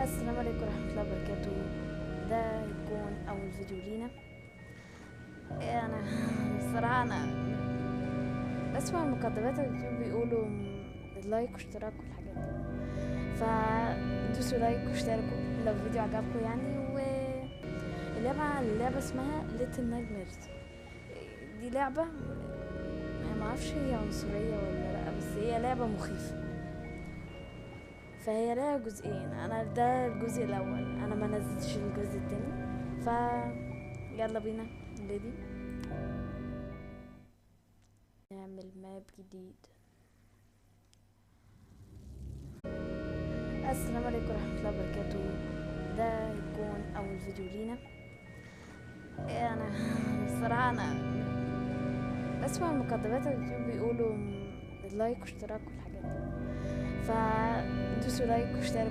السلام عليكم ورحمة الله وبركاته. ده يكون أول فيديو لينا. أنا الصراحة أنا بسمع المقدمات اليوتيوب بيقولوا like واشتراك والحاجات دي، فدوسوا like واشتركوا لو الفيديو عجبكم يعني. و اللعبة اسمها Little Nightmares. دي لعبة أنا معرفش هي عنصرية ولا لأ، بس هي لعبة مخيفة. فهي لها جزئين، انا ده الجزء الاول، انا ما نزلتش الجزء التاني. ف يلا بينا نبتدي نعمل map جديد. السلام عليكم ورحمة الله وبركاته. ده يكون اول فيديو لينا. انا الصراحة انا بسمع المقدمات اليوتيوب بيقولوا like واشتراك والحاجات دي، فدوسوا like واشتركوا.